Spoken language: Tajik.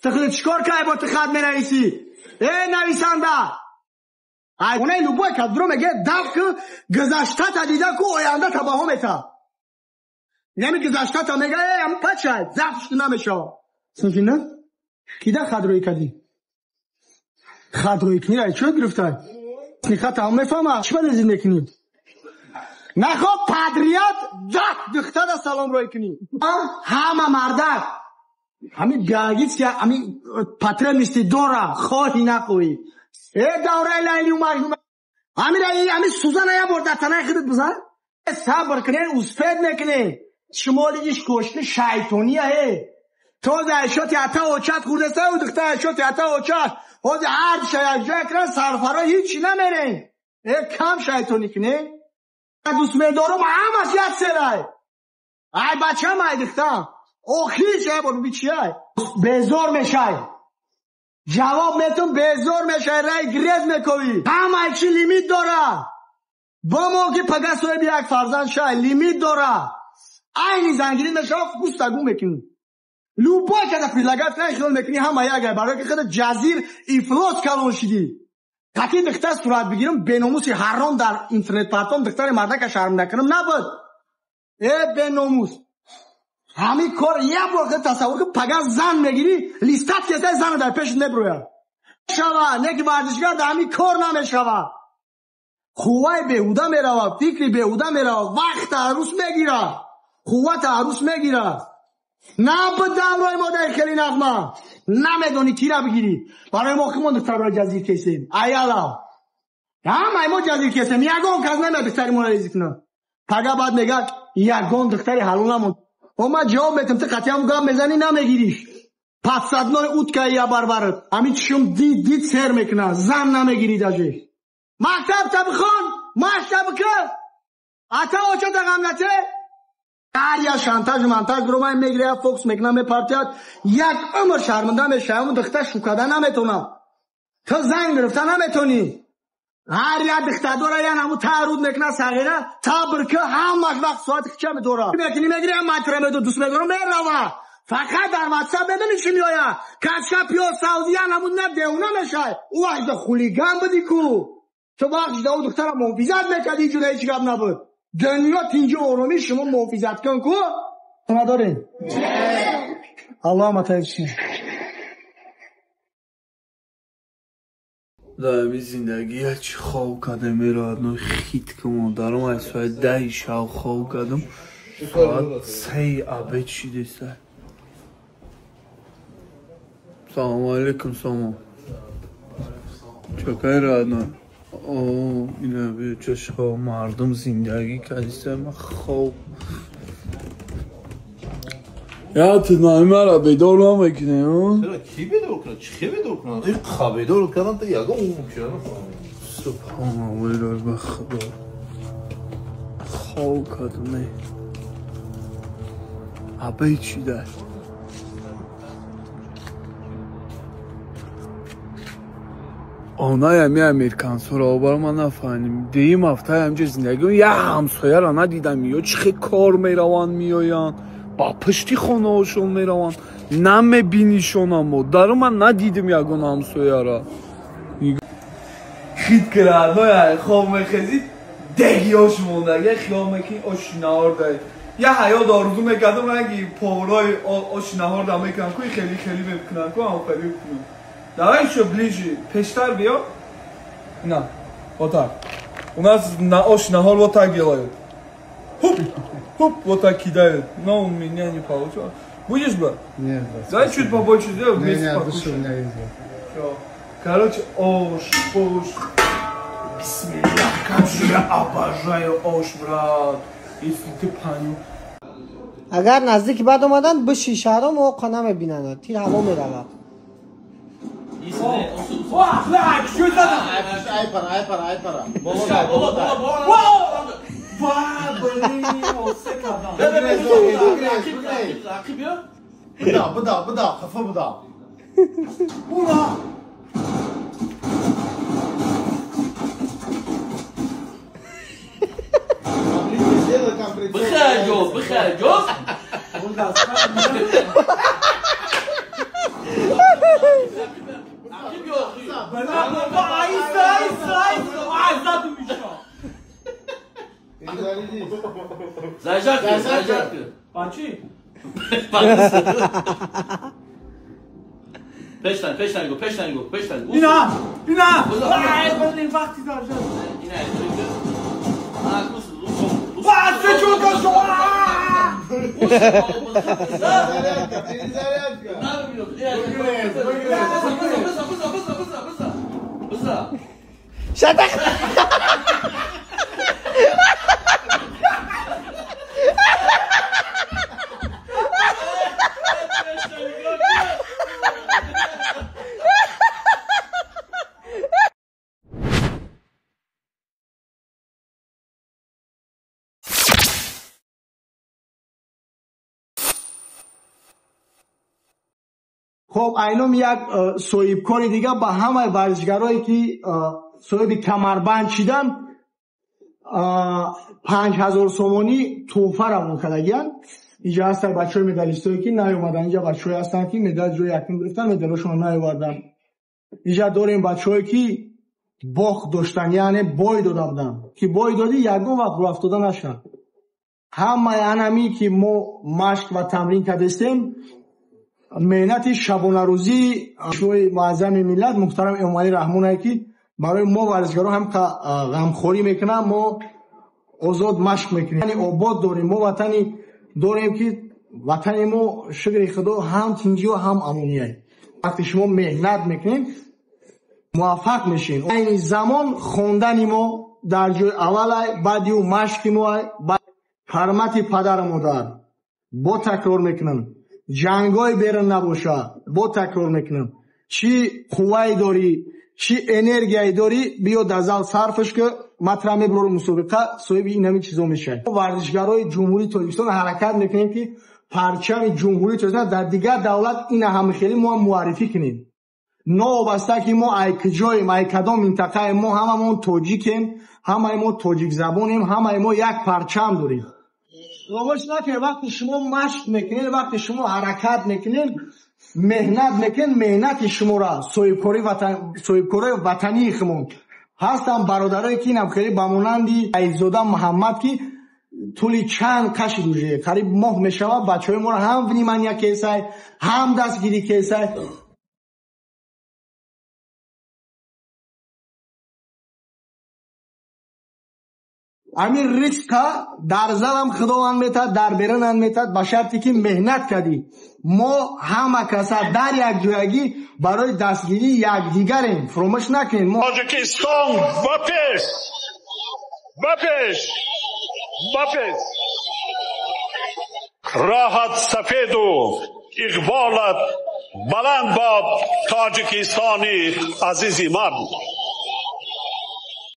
Ту худат чикор кардӣ бо ту хат менависӣ? Э нависанда! Ай онаи любой кас биро меге даф ки гузаштата дида ку ояндата баҳо мета. Яъне гузаштата мега э ам пачай заф шуда намешава. Синфи на? Кида хат рӯй кардӣ? Хат рӯй кунӣ ай чӣ гирифтай? Хата ҳам мефаҳма чӣ ба зид мекунӣ? Нахо падрият даҳ духтара салом рӯй кунӣ. Ҳама мардак ҳамин биологически ҳамин потребности дора, хоҳӣ нахоҳӣ. Э давраи Лайлию Маҷнун ҳамира ҳамин сузана як бор дар танаи худат бизан. Сабр кунед, успеть мекунед. Шумо иш кошти шайтония э. Този айшоти ата очат хӯрдаста ӯ духтар айшоти ата очат. Ҳозир ҳар ша якҷоя кунанд сарфаро ҳичи намерен. Э кам шайтонӣ кунед. Дӯст медорам ҳамаш як серай. Ай бачам ай духтар. Охирш як бор биби чиай? Безор мешай. Ҷавоб метун безор мешай, рай грез мековӣ. Ҳамаи чи лимит дора. Бо мо ки пага соҳиби як фарзанд шай, лимит дора. Айни зангирӣ мешава густа гум мекунӣ. Любой када предлагать кунад хиёл мекунӣ ҳама як ай, барои ки худ ҷазир ифлос калон шидӣ. Қатъи духтар сурат бигирам, беномуси ҳаром дар интернет партом духтари мардака шарм накунам набуд. Э беномус. Ҳамин кор як бор худ тасаввур кун, пага зан мегирӣ, листат кесай зана дар пешат меброяд. Шава, не ки варзишгар дар ҳамин кор намешава. Қувваи беҳуда меравад, фикри беҳуда меравад, вақт арӯс мегирад, қувват арӯс мегирад. Набуд даврои мо дар хеле нағма. Намедонӣ кира бигирӣ. Барои мо химон духтарро ҷазир кесем. Аяла. Ҳамаи мо ҷазир кесем. Ягон кас намеяд духтари моро ризик кунад. Пага баъд мегӯяд ягон духтари ҳалол намонд. О ман ҷавоб метам, ту қатъиан гап мезанӣ намегириш. Подсадной уткаи я барбарат. Ҳамин чишум дид дид сер мекунад. Зан намегирӣ даже. Мактабта бихон, машта бикӣ. Ата очата ғам нате. Ҳар як шантаж мантаж биромай мегиря, як фокус мекунад, мепартояд. Як умр шарманда мешавам, духтар шукада наметонам. Ту зан гирифта наметонӣ. Ҳар як духтардора як наму тааруд мекунад сағира, сабр ки ҳамаш вақт соати хича медора. Мекунӣ мегирӣ, ҳам матра медо дӯст медорам, мерава. Фақат дар ватсап медонӣ чӣ меояд? Качка пиёз савзи як намуд на девона мешай. Ӯ вақт хулиган будӣ ку. Ту вақт да ӯ духтара муҳофизат мекардӣ, ҷуда ҳеҷ гап набуд. Дунё тинҷу оромӣ шумо муҳофизат кун ку. Надорем? Аллоҳ матаиб. Дар ҳамин зиндагӣ як чӣ хоб кардем меравад, но хит ки модарам аз соати 10 шаб хоб кардам, соат 3 обед шидеста. Салому алейкум, Сомо. Чокай родной? О, ина чашо мардум зиндагӣ кардиста, ман хоб. Я ту маро бедор намекунӣ, а? Чаро ки бедор кунад? Чӣ хе бедор кунад? Ин қа бедор кардан та ягон мумкин нафаҳмам. Субҳоналлоҳ, ба Худо. Хоб кардам, не. Обед шида. Онаи ҳами американсоро баро ман нафаҳмидем. Дуюм ҳафтаи ҳамҷо зиндагӣ як ҳамсояро надидам. Ё чӣ хе кор мераванд меоянд, ба пушти хонаҳошон мераванд, намебинишонам. Модаро ман надидим ягон ҳамсояро. Хит кирадной хоб мехезид, деги ош мондаги, хиёл мекунӣ оши наҳор дай. Я ҳаёт орзу мекардам ранги поварои оши наҳор да мекунам ку, хеле хеле мекунам ку, ам хеле кунам. Давай ещё ближе, пештар биё. На, вот так. У нас на ош наҳор вот так делают. Хуп, хуп, вот так кидают. Но у меня не получилось. Будешь, брат? Нет, брат. Давай чуть побольше сделай, вместе нет, покушаем. У меня есть. Всё. Короче, ош, ош. Бисмиллах, как же я обожаю ош, брат. Если ты понял. Агар наздики бад омаданд, биши шаҳром оқа намебинанд, тир ҳаво меравад. Айпара, айпара, айпара. Буда, буда, буда, хафа буда. Ура! Бихай ҷоз, бихай ҷоз. Заряжать кун. Бачи? Пештан, пештан го, пештан го, пештан. Ина, ина. Ай, блин, вақти заряжать. Ина, Shut up. Хоб, айном як соҳибкори дига ба ҳамаи варзишгарое ки соҳиби камарбанд шидан 5000 сомонӣ тӯҳфа равон кардагиянд. Инҷа ҳастанд бачаҳои медалистое ки наёмаданд, инҷа бачаҳое ҳастанд ки медал ҷои якум гирифтанд, медалошонро наёварданд. Инҷа дорем бачаҳое ки бохт доштанд, яъне бой дода буданд, ки бой додӣ ягон вақт рӯафтода нашавад. Ҳамаи анаме ки мо машқ ва тамрин кардастем, меҳнати шабонарӯзии Пешвои муаззами миллат муҳтарам Эмомалӣ Раҳмоне ки барои мо варзишгарон ҳам ғамхорӣ мекунанд, мо озод машқ мекунем. Ватани обод дорем, мо ватани дорем ки ватани мо шукри Худо ҳам тинҷию ҳам амония. Вақте шумо меҳнат мекунед, муваффақ мешавед. Айни замон хондани мо дар ҷои аввал, баъди ӯ машқи мо, ҳурмати падару модар. Бо такрор мекунам, ҷангҳои берун набошад, бо такрор мекунам, чӣ қуввае дорӣ, чӣ энергияе дорӣ, биё дар зал сарфш ки матра мебурору мусобиқа соҳиби ин ҳамин чизо мешавад. Варзишгарои Ҷумҳурии Тоҷикистон ҳаракат мекунем ки парчами Ҷумҳурии Тоҷикистон дар дигар давлат ина ҳама хеле мо ҳам муаррифӣ кунем. Новобаста ки мо ай куҷоем, ай кадом минтақаем, мо ҳамамон тоҷикем, ҳамаи мо тоҷикзабонем, ҳамаи мо як парчам дорем. Фаромӯш накунед, вақте шумо машқ мекунед, вақте шумо ҳаракат мекунед, меҳнат мекунед, меҳнати шуморо соҳибкорои ватании худмон ҳастанд, бародарое ки инам хеле ба монанди Аиззода Муҳаммад ки тӯли чанд кашид уже қариб моҳ мешавад, бачаҳои моро ҳам внимания кесай, ҳам дастгирӣ кесай. Ҳамин ризқа дар залам Худованд метад, дар берунам метад, ба шарте ки меҳнат кардӣ. Мо ҳама каса дар якҷоягӣ барои дастгирии якдигарем. Фаромӯш накунед. Мо Тоҷикистон ба пеш, ба пеш, ба пеш. Роҳат сафеду иқболат баланд бод, Тоҷикистони азизи ман.